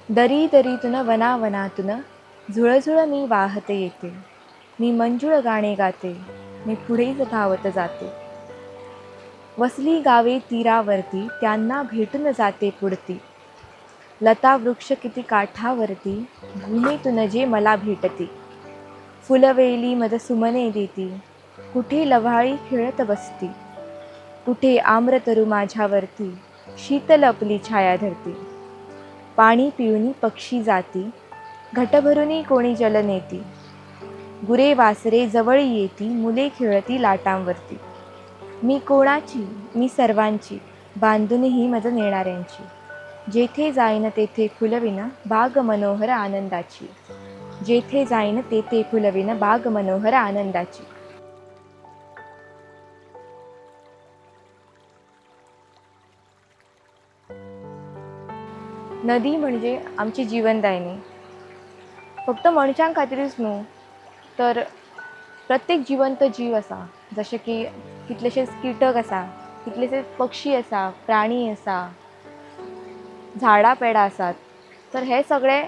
दरी दरीतून वनावनातून झुळझुळ मी वाहत येते, मी मंजुळ गाणे गाते, मी पुढेच धावत जाते. वसली गावे तीरावरती, त्यांना भेटून जाते पुढती. लता वृक्ष किती काठावरती, भूमीतून जे मला भेटती. फुलवेली मद सुमने देती, कुठे लव्हाळी खेळत बसती. कुठे आम्रतरू माझ्यावरती, शीतल आपली छाया धरती. पाणी पिऊनी पक्षी जाती, घटभरुनी कोणी जल नेती. गुरे वासरे जवळी येती, मुले खेळती लाटांवरती. मी कोणाची, मी सर्वांची, बांधूनही मज नेणाऱ्यांची. जेथे जाईन तेथे फुलविन बाग मनोहर आनंदाची. जेथे जाईन तेथे फुलविन बाग मनोहर आनंदाची. नदी म्हणजे आमची जिवनदायिनी. फक्त मनशां खातीरूच न्हू, तर प्रत्येक जिवंत जीव आसा, जशें की कितलेशेच किटक आसा, कितलेशेच पक्षी आसा, प्राणी आसा, झाडां पेडां आसात, तर हे सगळे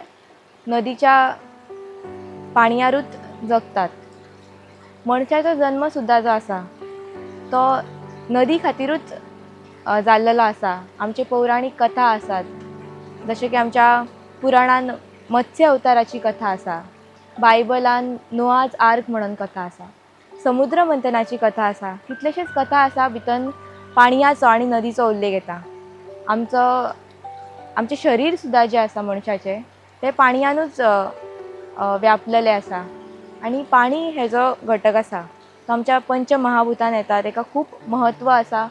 नदीच्या पाणयारूच जगतात. मनशाचो जन्म सुद्दां जो आसा तो नदी खातीरूच जाल्लेलो आसा. आमचे पौराणीक कथा आसात, जशें की आमच्या पुराणान मत्स्य अवताराची कथा आसा, बायबलान नोआज आर्क म्हणून कथा आसा, समुद्र मंथनाची कथा आसा. कितलेशेच कथा आसा भितर पाणयाचो आनी नदीचो उल्लेख येता. आमचो आमचें शरीर सुद्दां जें आसा मनशाचें तें पाणयानूच व्यापलेलें आसा आनी पाणी हेजो घटक आसा तो आमच्या पंचमहाभुतान येता, ताका खूब म्हत्व आसा.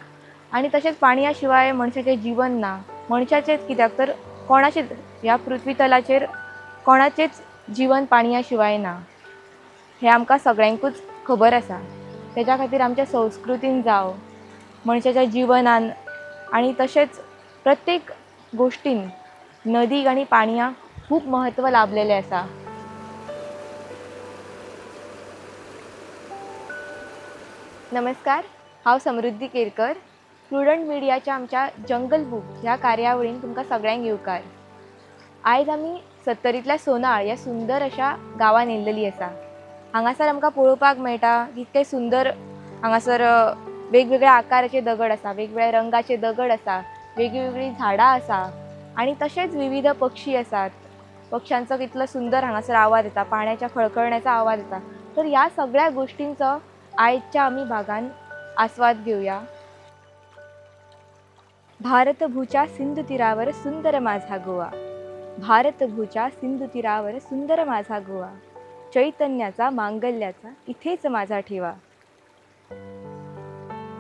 आनी तशेंच पाणया शिवाय मनशाचें जिवन ना. मनशाचेंच कित्याक तर कोणाचेच ह्या पृथ्वी तलाचेर कोणाचेच जिवन पाणया शिवाय ना, हें आमकां सगळ्यांकूच खबर आसा. तेज्या खातीर आमच्या संस्कृतीन जावं, मनशाच्या जिवनान आनी तशेंच प्रत्येक गोश्टीन नदीक आनी पाणयाक खूब म्हत्व लाभलेलें आसा. नमस्कार, हांव समृद्धी केरकर. प्रुडंट मिडियाच्या आमच्या जंगल बूक ह्या कार्यावळीन तुमकां सगळ्यांक येवकार. आयज आमी सत्तरींतल्या सोनाळ ह्या सुंदर अशा गांवान येयल्लेली आसा. हांगासर आमकां पळोवपाक मेळटा कितके सुंदर हांगासर वेगवेगळ्या आकाराचे दगड आसा, वेगवेगळ्या रंगाचे दगड आसा, वेगवेगळीं झाडां आसा आनी तशेंच विविध पक्षी आसात. पक्ष्यांचो कितलो सुंदर हांगासर आवाज येता, पाण्याच्या खळखळण्याचो आवाज येता. तर ह्या सगळ्या गोश्टींचो आयच्या आमी भागान आस्वाद घेवया. भारतभूच्या सिंधू तीरावर सुंदर माझा गोवा, भारतभूच्या सिंधू तीरावर सुंदर माझा गोवा, चैतन्याचा मांगल्याचा इथेच माझा ठेवा.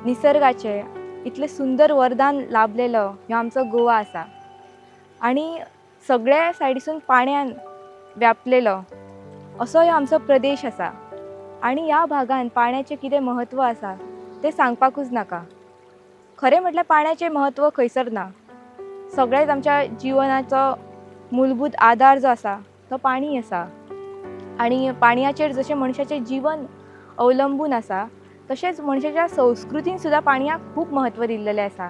निसर्गाचे इतलें सुंदर वरदान लाभलेलो ह्यो आमचो गोवा आसा आनी सगळ्या सायडीसून पाण्यान व्यापलेलो असो ह्यो आमचो प्रदेश आसा. आनी ह्या भागान पाण्याचें कितें म्हत्व आसा तें सांगपाकूच नाका. खरें म्हटल्यार पाण्याचें म्हत्व खंयसर ना. सगळेच आमच्या जिवनाचो मूलभूत आदार जो आसा तो पाणी आसा आनी पाणयाचेर जशें मनशाचें जिवन अवलंबून आसा तशेंच मनशाच्या संस्कृतीन सुद्दां पाणयाक खूब म्हत्व दिल्लेलें आसा.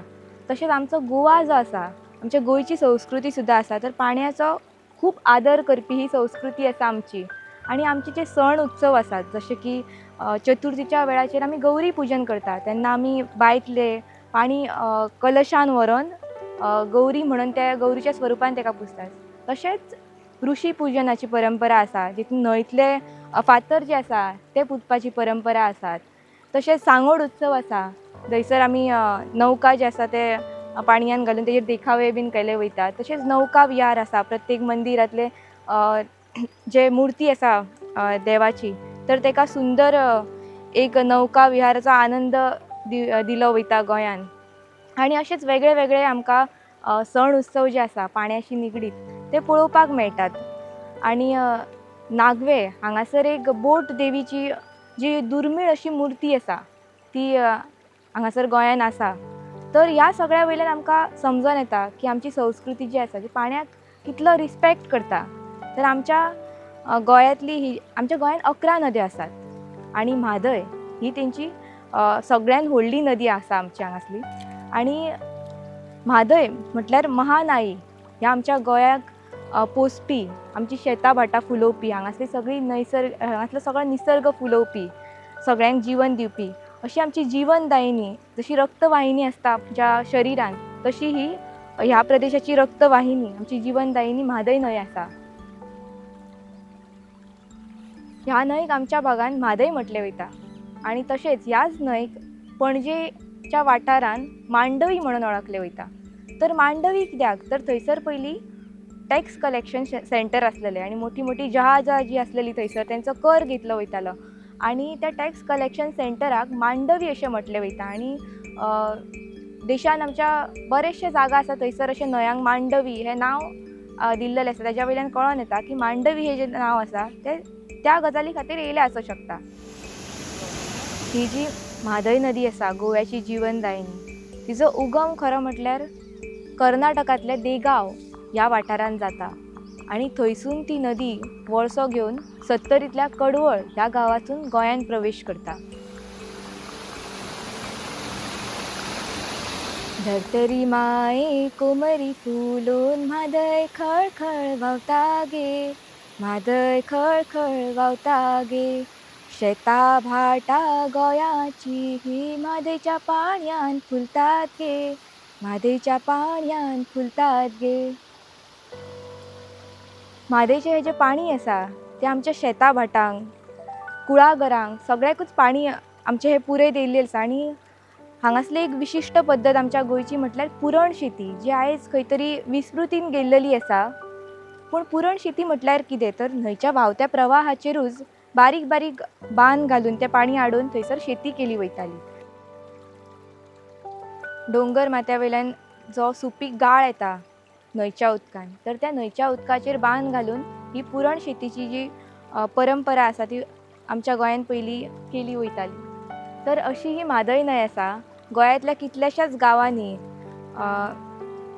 तशेंच आमचो गोवा जो आसा, आमच्या गोंयची संस्कृती सुद्दां आसा, तर पाणयाचो खूब आदर करपी ही संस्कृती आसा आमची. आनी आमचे जे सण उत्सव आसात, जशे की चतुर्थीच्या वेळाचेर आमी गौरी पुजन करता, तेन्ना आमी बांयतले पाणी कलशान व्हरोन गौरी म्हणून त्या गौरीच्या स्वरुपान ताका पुजतात. तशेंच ऋषी पुजनाची परंपरा आसा, जितून न्हंयतले फातर जे आसा ते पुजपाची परंपरा आसात. तशेंच सांगोड उत्सव आसा, थंयसर आमी नौका जे आसा ते पाणयान घालून तेजेर देखावे बीन केले वयता. तशेंच नौका विहार आसा, प्रत्येक मंदिरांतले जे मुर्ती आसा देवाची तर ताका सुंदर एक नौका विहाराचो आनंद दिलो वयता गोंयान. आनी अशेंच वेगळे वेगळे आमकां सण उत्सव जे आसा पाण्याशी निगडीत ते पळोवपाक मेळटात. आनी नागवे हांगासर एक बोट देवीची जी दुर्मीळ अशी मुर्ती आसा ती हांगासर गोंयान आसा. तर ह्या सगळ्या वयल्यान आमकां समजून येता की आमची संस्कृती जी आसा ती पाण्याक कितलो रिस्पेक्ट करता. तर आमच्या गोंयांतली ही आमच्या गोंयांत 11 नद्यो आसात आनी म्हादय ही तेंची सगळ्यान व्हडली नदी आसा आमची हांगासली. आनी म्हादय म्हटल्यार महानाई ह्या आमच्या गोंयाक पोसपी, आमची शेतां भाटां फुलोवपी, हांगासली सगळी नैसर्ग, हांगासलो सगळो निसर्ग फुलोवपी, सगळ्यांक जिवन दिवपी अशी आमची जिवनदायिनी, जशी रक्तवाहिनी आसता आमच्या शरिरान तशी ही ह्या प्रदेशाची रक्तवाहिनी, आमची जिवनदायिनी म्हादय न्हंय आसा. ह्या न्हंयक आमच्या भागान म्हादय म्हटलें वयता आनी तशेंच ह्याच न्हंयक पणजेच्या वाठारान मांडवी म्हणून वळखलें वयता. तर मांडवी कित्याक, तर थंयसर पयलीं टॅक्स कलेक्शन सेंटर आसलेलें आनी मोटी मोटी जहाजां जीं आसलेलीं थंयसर तेंचो कर घेतलो वयतालो आनी त्या टॅक्स कलेक्शन सेंटराक मांडवी अशें म्हटलें वयता. आनी देशान आमच्या बरेचशे जागा आसा थंयसर अशें न्हंयांक मांडवी हें नांव दिल्लेलें आसा. ताज्या वयल्यान कळोन येता की मांडवी हें जें नांव आसा तें त्या गजाली खातीर येयलें आसूं शकता. ही जी म्हादय नदी आसा, गोव्याची जिवनदायिनी, तिचो उगम खरो म्हटल्यार कर्नाटकांतल्या देगांव ह्या वाठारांत जाता आनी थंयसून ती नदी वळसो घेवन सत्तरींतल्या कडवळ ह्या गांवांतून गोंयांत प्रवेश करता. धर्तरी माये कोमरी फुलोवन म्हादय खळखळ व्हांवता गे, म्हादय खळखळ व्हांवता गे, शेतां भाटां गोंयाची ही म्हादयच्या पाणयान फुलतात गे, म्हादयच्या पाणयान फुलतात गे. म्हादयचें हें जें पाणी आसा तें आमच्या शेतां भाटांक, कुळागरांक सगळ्याकूच पाणी आमचें हें पुरयत येयल्लें आसा. आनी हांगासली एक विशिश्ट पद्दत आमच्या गोंयची म्हटल्यार पुरण शेती, जी आयज खंय तरी विस्मृतीन गेल्लेली आसा. पूण पुरण शेती म्हटल्यार कितें, तर न्हंयच्या व्हांवत्या प्रवाहाचेरूच बारीक बारीक बांद घालून तें पाणी हाडून थंयसर शेती केली वयताली. दोंगर माथ्या वयल्यान जो सुपीक गाळ येता न्हंयच्या उदकान, तर त्या न्हंयच्या उदकाचेर बांद घालून ही पुरण शेतीची जी परंपरा आसा ती आमच्या गोंयांत पयलीं केली वयताली. तर अशी ही म्हादय न्हंय आसा. गोंयांतल्या कितल्याशाच गांवांनी,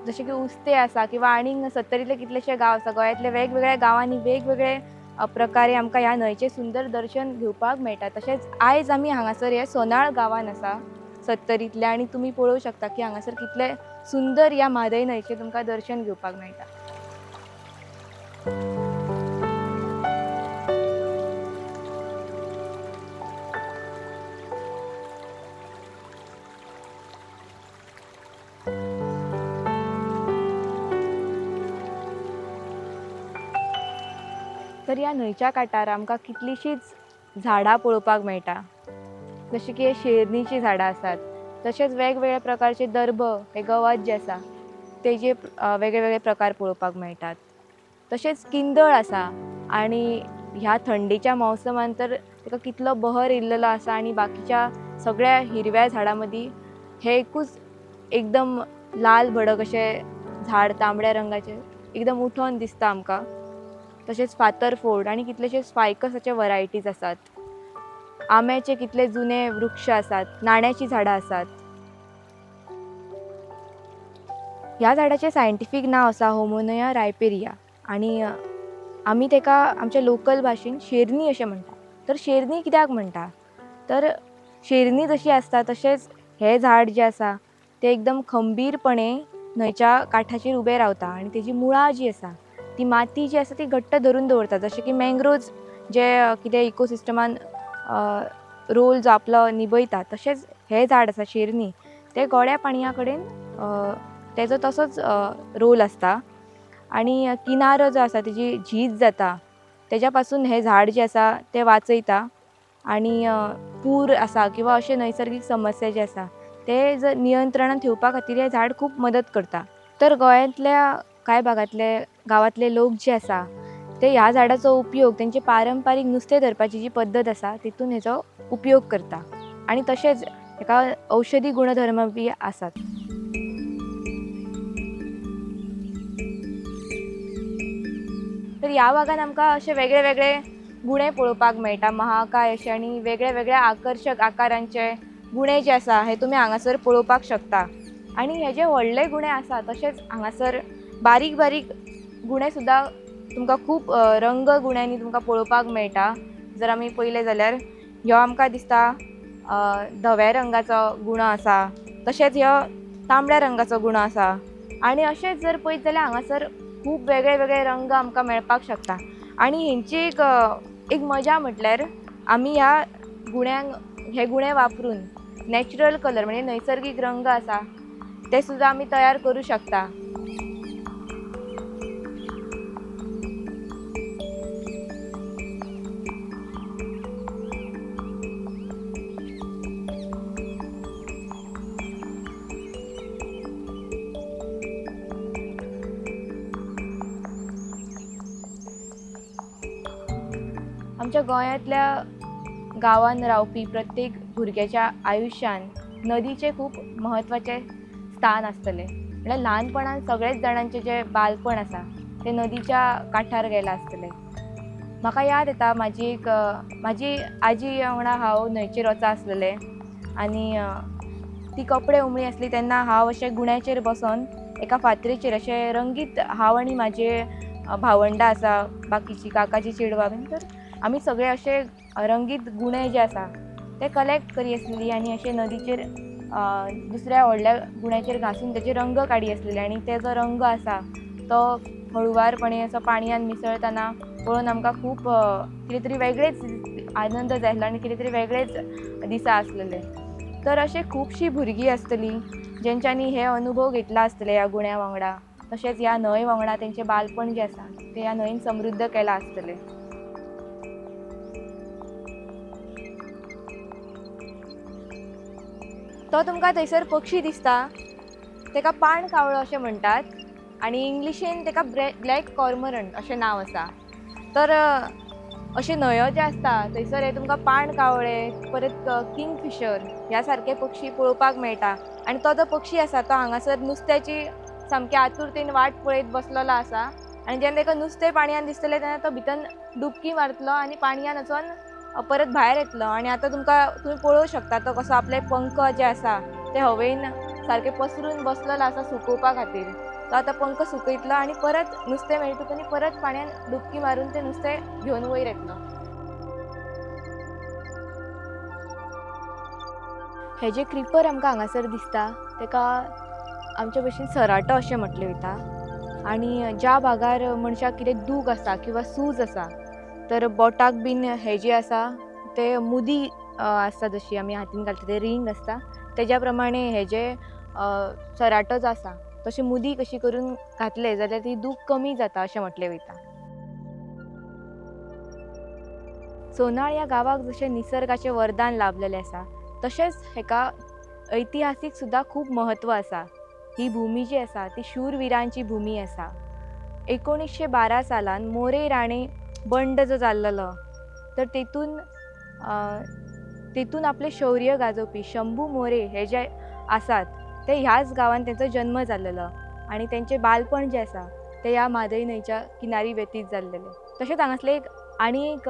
जशें की उस्ते आसा किंवा आनीक सत्तरींतले कितलेशे गांव आसा, गोंयांतल्या वेगवेगळ्या गांवांनी वेगवेगळे प्रकारे आमकां ह्या न्हंयचें सुंदर दर्शन घेवपाक मेळटा. तशेंच आयज आमी हांगासर हे सोनाळ गांवान आसा सत्तरींतल्या, आनी तुमी पळोवंक शकता की हांगासर कितलें सुंदर ह्या म्हादय न्हंयचें तुमकां दर्शन घेवपाक मेळटा. तर ह्या न्हंयच्या कांठार आमकां कितलींशींच झाडां पळोवपाक मेळटा, जशें की शेरणीचीं झाडां आसात, तशेंच वेगवेगळ्या प्रकारचे दर्भ हे गवत जें आसा तेजे वेगळे वेगळे प्रकार पळोवपाक मेळटात. तशेंच किंदळ आसा आनी ह्या थंडेच्या मौसमान तर ताका कितलो बहर येयल्लो आसा आनी बाकीच्या सगळ्या हिरव्या झाडां मदीं हें एकूच एकदम लाल भडक अशें झाड तांबड्या रंगाचें एकदम उठोन दिसता आमकां. तशेंच फातरफोड आनी कितलेशेच फायकसाचे वरायटीज आसात, आंब्याचे कितले जुने वृक्ष आसात, नाण्याचीं झाडां आसात. ह्या झाडाचें सायंटिफीक नांव आसा होमोनया रायपेरिया आनी आमी ताका आमच्या लोकल भाशेन शेरनी अशें म्हणटा. तर शेरनी कित्याक म्हणटा, तर शेरनी जशी आसता तशेंच हें झाड जें आसा तें एकदम खंबीरपणे न्हंयच्या कांठाचेर उबें रावता आनी तेजी मुळां जीं आसा ती माती जी आसा ती घट्ट धरून दवरता. जशें की मँग्रोव्ज जे कितें इकोसिस्टमान रोल जो आपलो निभयता, तशेंच हें झाड आसा शेरनी तें गोड्या पाणया कडेन तेजो तसोच रोल आसता आनी किनारो जो आसा तेजी झीज जाता तेज्या पासून हें झाड जें आसा तें वाचयता आनी पूर आसा किंवा अशे नैसर्गीक समस्या जे आसा ते जर नियंत्रणांत ठेवपा खातीर हें झाड खूब मदत करता. तर गोंयांतल्या कांय भागांतले गांवांतले लोक जे आसा ते ह्या झाडाचो उपयोग तेंचे पारंपारीक नुस्तें धरपाची जी पद्दत आसा तितून हेजो उपयोग करता आनी तशेंच हेका औषधी गुणधर्म बी आसात. तर ह्या भागान आमकां अशे वेगळे वेगळे गुणे पळोवपाक मेळटा, महाकाय अशे आनी वेगळे वेगळे आकर्शक आकारांचे गुणे जे आसा हे तुमी हांगासर पळोवपाक शकता. आनी हे जे व्हडले गुणे आसा तशेंच हांगासर बारीक बारीक गुणे सुद्दां तुमकां खूब रंग गुण्यांनी तुमकां पळोवपाक मेळटा. जर आमी पळयलें जाल्यार ह्यो आमकां दिसता धव्या रंगाचो गुणो आसा, तशेंच ह्यो तांबड्या रंगाचो गुणो आसा आनी अशेंच जर पळयत जाल्यार हांगासर खूब वेगळे वेगळे रंग आमकां मेळपाक शकता. आनी हेंची एक एक मजा म्हटल्यार आमी ह्या गुण्यांक हे गुणे वापरून नॅचरल कलर म्हणजे नैसर्गीक रंग आसा ते सुद्दां आमी तयार करूं शकता. आमच्या गोंयांतल्या गांवांत रावपी प्रत्येक भुरग्याच्या आयुश्यान नदीचें खूब म्हत्वाचें स्थान आसतलें. म्हळ्यार ल्हानपणान सगळेच जाणांचें जें बालपण आसा तें नदीच्या कांठार गेलां आसतलें. म्हाका याद येता म्हाजी एक म्हाजी आजी वांगडा हांव न्हंयचेर वचा आसलेलें आनी ती कपडे उमळी आसली तेन्ना हांव अशें गुण्याचेर बसोन एका फातरीचेर अशें रंगीत हांव आनी म्हाजे भावंडां आसा बाकीची काकाची चेडवां बीन तर आमी सगळे अशे रंगीत गुणे जे आसा ते कलेक्ट करी आसलेली आनी अशे नदीचेर दुसऱ्या व्हडल्या गुण्याचेर घासून तेजे रंग काडी आसलेले आनी ते जो रंग आसा तो हळुवारपणे असो पाणयान मिसळतना पळोवन आमकां खूब कितें तरी वेगळेच आनंद जाय आसलो आनी कितें तरी वेगळेच दिसा आसलेले. तर अशे खुबशीं भुरगीं आसतलीं जेंच्यांनी हे अनुभव घेतला आसतले ह्या गुण्या वांगडा, तशेंच ह्या न्हंय वांगडा तेंचें बालपण जें आसा तें ह्या न्हंयेन समृद्ध केलां आसतलें. तो तुमकां थंयसर पक्षी दिसता तेका पाण कावळो अशें म्हणटात आनी इंग्लिशीन तेका ब्लॅक कॉर्मरंट अशें नांव आसा. तर अशे न्हंयो जे आसता थंयसर हे तुमकां पाण कावळे परत किंगफिशर ह्या सारके पक्षी पळोवपाक मेळटा. आनी तो जो पक्षी आसा तो हांगासर नुस्त्याची सामकी आतुरतेन वाट पळयत बसलेलो आसा आनी जेन्ना ताका नुस्तें पाणयान दिसतलें तेन्ना तो भितर डुबकी मारतलो आनी पाणयान वचोन परत भायर येतलो. आनी आतां तुमकां तुमी पळोवंक शकता तो कसो आपले पंख जे आसा ते हवेन सारके पसरून बसलेलो आसा सुकोवपा खातीर. तो आतां पंख सुकयतलो आनी परत नुस्तें मेळटकच आनी परत पाणयान डुबकी मारून तें नुस्तें घेवन वयर येतलो. हे जे क्रिपर आमकां हांगासर दिसता तेका आमच्या भशेन सराटो अशें म्हटलें वयता. आनी ज्या भागार मनशाक कितें दूख आसा किंवा सूज आसा तर बोटाक बीन हे जे आसा ते मुदी आसता जशी आमी हातीन घालता ते रिंग आसता तेज्या प्रमाणे हे जे सराटो जो आसा तशी मुदी कशी करून घातले जाल्यार ती दूख कमी जाता अशें म्हटलें वयता. सोनाळ ह्या गांवाक जशें निसर्गाचें वरदान लाभलेलें आसा तशेंच हेका ऐतिहासीक सुद्दां खूब म्हत्व आसा. ही भुमी जी आसा ती शूरविरांची भुमी आसा. 1912 सालान मोरे राणे बंड जो जाल्लो तर तेतून तेतून आपलें शौर्य गाजोवपी शंभू मोरे हे जे आसात ते ह्याच गांवांत तेंचो जन्म जाल्लो आनी तेंचें बालपण जें आसा तें ह्या म्हादय न्हंयच्या किनारी व्यतीत जाल्लेलें. तशेंच हांगासलें एक आनी एक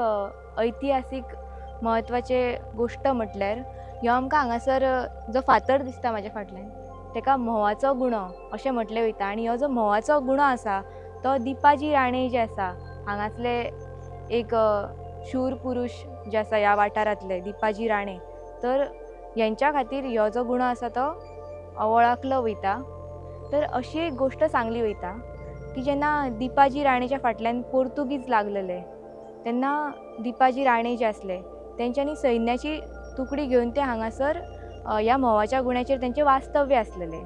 ऐतिहासीक म्हत्वाचें गोश्ट म्हटल्यार ह्यो आमकां हांगासर जो फातर दिसता म्हाज्या फाटल्यान तेका म्होंवाचो गुणो अशें म्हटलें वयता. आनी हो जो म्होंवाचो गुणो आसा तो दिपाजी राणे जे आसा हांगासले एक शूर पुरूश जे आसा ह्या वाठारांतले दिपाजी राणे तर हेंच्या खातीर ह्यो जो गुणो आसा तो वळखलो वयता. तर अशी एक गोश्ट सांगली वयता की जेन्ना दिपाजी राणेच्या फाटल्यान पोर्तुगीज लागलेले तेन्ना दिपाजी राणे जे आसले तेंच्यांनी सैन्याची तुकडी घेवन ते हांगासर ह्या म्होंवाच्या गुण्याचेर तेंचें वास्तव्य आसलेलें.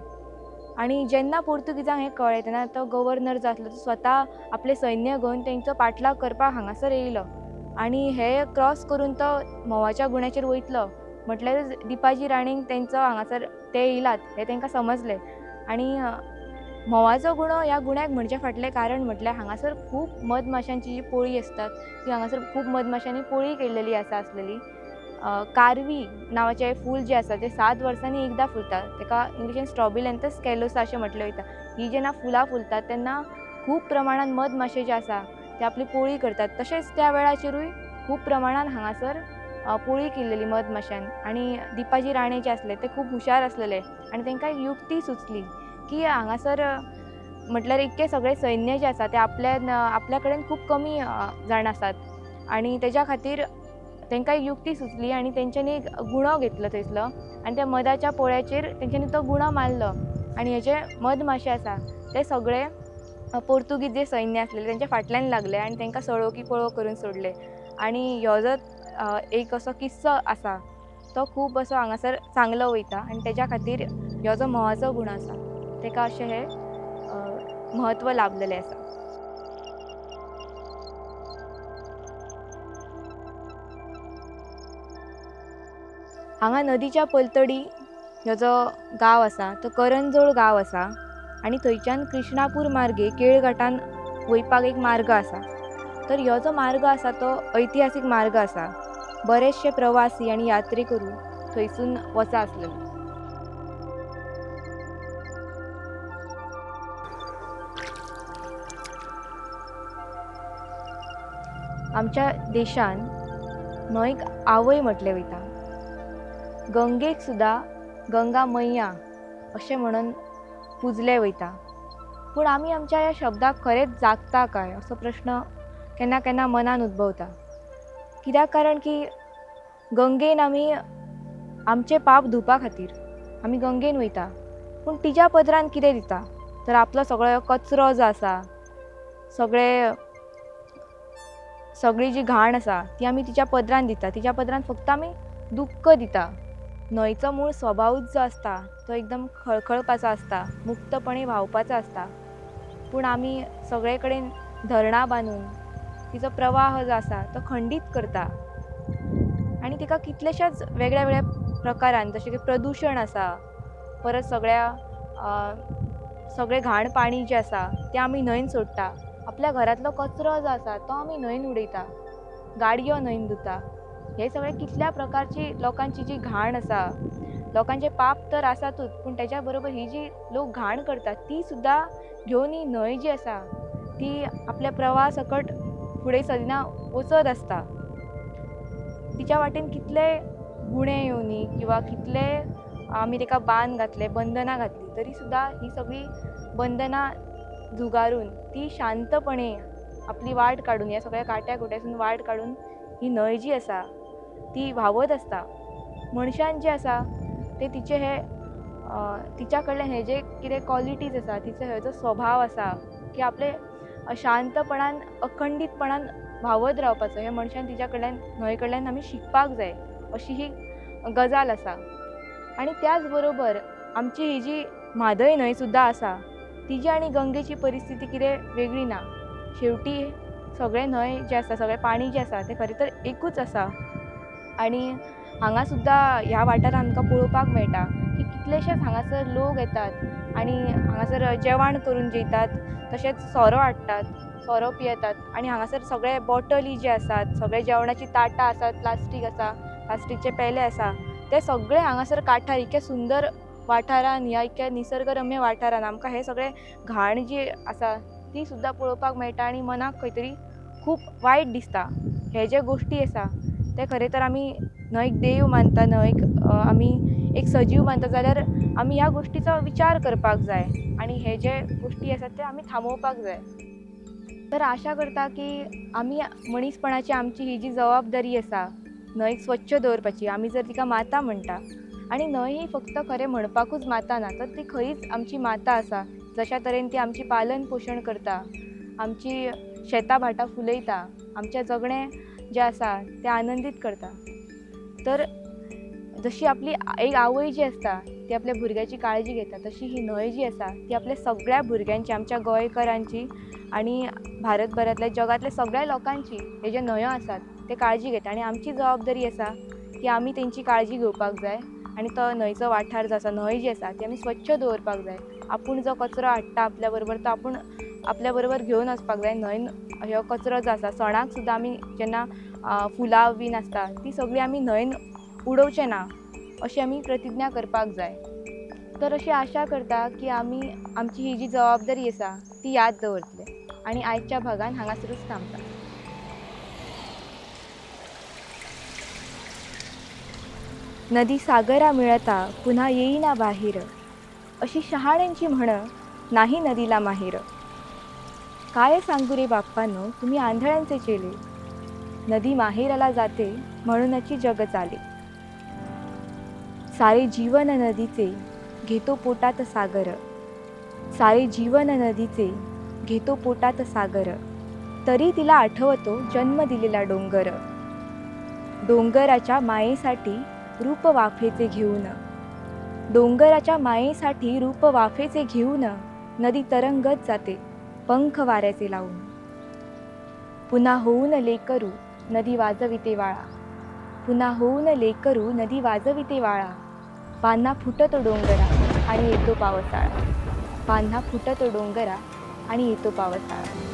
आनी जेन्ना पोर्तुगीजांक हें कळ्ळें तेन्ना तो गव्हर्नर जो आसलो तो स्वता आपलें सैन्य घेवन तेंचो पाठलाग करपाक हांगासर येयलो आनी हे क्रॉस करून तो म्होंवाच्या गुण्याचेर वयतलो म्हटल्यारूच दिपाजी राणेक तेंचो हांगासर ते येयलात हें तेंकां समजलें. आनी म्होंवाचो गुणो ह्या गुण्याक म्हणचे फाटलें कारण म्हटल्यार हांगासर खूब मधमाशांची जी पोळी आसतात ती हांगासर खूब मधमाशांनी पोळी केल्लेली आसा आसलेली. कारवी नांवाचें फूल जें आसा तें 7 वर्सांनी एकदां फुलता तेका इंग्लिशीन स्ट्रॉबिलॅन्थस कॅलोसा अशें म्हटलें वयता. ही जेन्ना फुलां फुलतात तेन्ना खूब प्रमाणान मधमाशे जे आसा ते आपली पोळी करतात. तशेंच त्या वेळाचेरूय खूब प्रमाणान हांगासर पोळी केल्लेली मधमाशान. आनी दिपाजी राणे जे आसले ते खूब हुशार आसलेले आनी तेंकां एक युक्ती सुचली की हांगासर म्हटल्यार इतकें सगळें सैन्य जें आसा तें आपल्या कडेन खूब कमी जाण आसात आनी तेज्या खातीर तेंकां एक युक्ती सुचली आनी तेंच्यांनी एक गुणो घेतलो थंयसलो आनी त्या मधाच्या पोळ्याचेर तेंच्यांनी तो गुणो मारलो आनी हे जे मधमाशे आसा ते सगळे पोर्तुगीज जे सैन्य आसलेले तेंच्या फाटल्यान लागले आनी तांकां सळो की पळो करून सोडले. आनी ह्यो जो एक असो किस्सो आसा तो खूब असो हांगासर सांगलो वयता आनी तेज्या खातीर ह्यो जो म्होंवाचो गुणो आसा तेका अशें हें म्हत्व लाभलेलें आसा. हांगा नदीच्या पलतडी ह्यो जो गांव आसा तो करंजोळ गांव आसा आनी थंयच्यान कृष्णापूर मार्गे केळघाटान वयपाक एक मार्ग आसा. तर ह्यो जो मार्ग आसा तो ऐतिहासीक मार्ग आसा. बरेचशे प्रवासी आनी यात्रेकरू थंयसून वचा आसलेले. आमच्या देशान न्हंयक आवय म्हटलें वयता. गंगेक सुद्दां गंगा मैया अशें म्हणून पुजलें वयता. पूण आमी आमच्या ह्या शब्दाक खरेंच जागता काय असो प्रश्न केन्ना केन्ना मनान उद्भवता. कित्याक कारण की गंगेन आमी आमचें पाप धुवपा खातीर आमी गंगेन वयता, पूण तिज्या पदरान कितें दिता तर आपलो सगळो कचरो जो आसा, सगळी जी घाण आसा ती आमी तिच्या पदरान दिता. तिच्या पदरान फक्त आमी दुख्ख दिता. न्हंयचो मूळ स्वभावूच जो आसता तो एकदम खळखळपाचो आसता, मुक्तपणे व्हांवपाचो आसता. पूण आमी सगळे कडेन धरणां बांदून तिचो प्रवाह जो आसा तो खंडीत करता आनी तिका कितलेश्याच वेगळ्या वेगळ्या प्रकारान, जशें की प्रदुशण आसा, परत सगळें घाण पाणी जें आसा तें आमी न्हंयन सोडटा. आपल्या घरांतलो कचरो जो आसा तो आमी न्हंयन उडयता, गाडयो न्हंयन धुता. हे सगळे कितल्या प्रकारची लोकांची जी घाण आसा, लोकांचे पाप तर आसातूच, पूण तेज्या बरोबर ही जी लोक घाण करतात ती सुद्दां घेवन ही न्हंय जी आसा ती आपल्या प्रवाह सकट फुडें सदिना वचत आसता. तिच्या वाटेन कितले गुणे येवनी किंवा कितले आमी ताका बांद घातले, बंधनां घातली, तरी सुद्दां ही सगळीं बंधनां झुगारून ती शांतपणे आपली वाट काडून, ह्या सगळ्या काट्या कुट्यासून वाट काडून ही न्हंय जी आसा ती व्हांवत आसता. मनशान जें आसा ते तिचे हे तिच्या कडल्यान हे जे कितें क्वॉलिटीज आसा, तिचो हो जो स्वभाव आसा की आपले शांतपणान अखंडीतपणान व्हांवत रावपाचो, हें मनशान तिच्या कडल्यान, न्हंय कडल्यान आमी शिकपाक जाय अशी ही गजाल आसा. आनी त्याच बरोबर आमची ही जी म्हादय न्हंय सुद्दां आसा तिजी आनी गंगेची परिस्थिती कितें वेगळी ना. शेवटी सगळें न्हंय जें आसा, सगळें पाणी जें आसा तें खरें तर एकूच आसा. आनी हांगा सुद्दां ह्या वाठारांत आमकां पळोवपाक मेळटा की कितलेशेच हांगासर लोक येतात आनी हांगासर जेवण करून जेयतात, तशेंच सोरो हाडटात, सोरो पियेतात. आनी हांगासर सगळे बॉटली जे आसात, सगळे जेवणाची ताटां आसात, प्लास्टीक आसा, प्लास्टीकचे पेले आसा, ते सगळे हांगासर काठार इतक्या सुंदर वाठारान, ह्या इतक्या निसर्गरम्य वाठारान आमकां हे सगळे घाण जी आसा ती सुद्दां पळोवपाक मेळटा आनी मनाक खंय तरी खूब वायट दिसता. हे जे गोश्टी आसा ते खरें तर आमी न्हंयक देव मानता, न्हंयक आमी एक सजीव मानता, जाल्यार आमी ह्या गोश्टीचो विचार करपाक जाय आनी हे जे गोश्टी आसात ते आमी थांबोवपाक जाय. तर आशा करता की आमी मनीसपणाची आमची ही जी जबाबदारी आसा न्हंयक स्वच्छ दवरपाची, आमी जर तिका माता म्हणटा, आनी न्हंय ही फक्त खरें म्हणपाकूच माता ना, तर ती खरीच आमची माता आसा. जशा तरेन ती आमची पालन पोशण करता, आमची शेतां भाटां फुलयता, आमचें जगणें जें आसा तें आनंदीत करता. तर जशी आपली एक आवय जी आसता ती आपल्या भुरग्याची काळजी घेता, तशी ही न्हंय जी आसा ती आपल्या सगळ्या भुरग्यांची, आमच्या गोंयकारांची आनी भारतभरांतल्या जगांतल्या सगळ्या लोकांची हे जे न्हंयो आसात ते काळजी घेता. आनी आमची जबाबदारी आसा की आमी तेंची काळजी घेवपाक जाय आनी तो न्हंयचो वाठार जो आसा, न्हंय जी आसा ती आमी स्वच्छ दवरपाक जाय. आपूण जो कचरो हाडटा आपल्या बरोबर तो आपूण आपल्या बरोबर घेवन वचपाक जाय. न्हंयन हो कचरो जो आसा, सणाक सुद्दां आमी जेन्ना फुलां बीन आसता ती सगळीं आमी न्हंयन उडोवचें ना अशी आमी प्रतिज्ञा करपाक जाय. तर अशी आशा करता की आमी आमची ही जी जबाबदारी आसा ती याद दवरतले आनी आयच्या भागान हांगासरूच थांबता. नदी सागरा मिळता पुन्हा येईना बाहेर, अशी शहाण्यांची म्हण नाही नदीला माहेर. काय सांगू रे बाप्पांनो तुम्ही आंधळ्यांचे चेले, नदी माहेराला जाते म्हणूनची जग चाले. सारे जीवन नदीचे घेतो पोटात सागर, सारे जीवन नदीचे घेतो पोटात सागर, तरी तिला आठवतो जन्म दिलेला डोंगर. डोंगराच्या मायेसाठी रूप वाफेचे घेऊन, डोंगराच्या मायेसाठी रूप वाफेचे घेऊन, नदी तरंगत जाते पंख वाऱ्याचे लावून. पुन्हा होऊन लेकरू नदी वाजविते वाळा, पुन्हा होऊन लेकरू नदी वाजविते वाळा, पान्हा फुटतो डोंगरा आणि येतो पावसाळा, पान्हा फुटतो डोंगरा आणि येतो पावसाळा.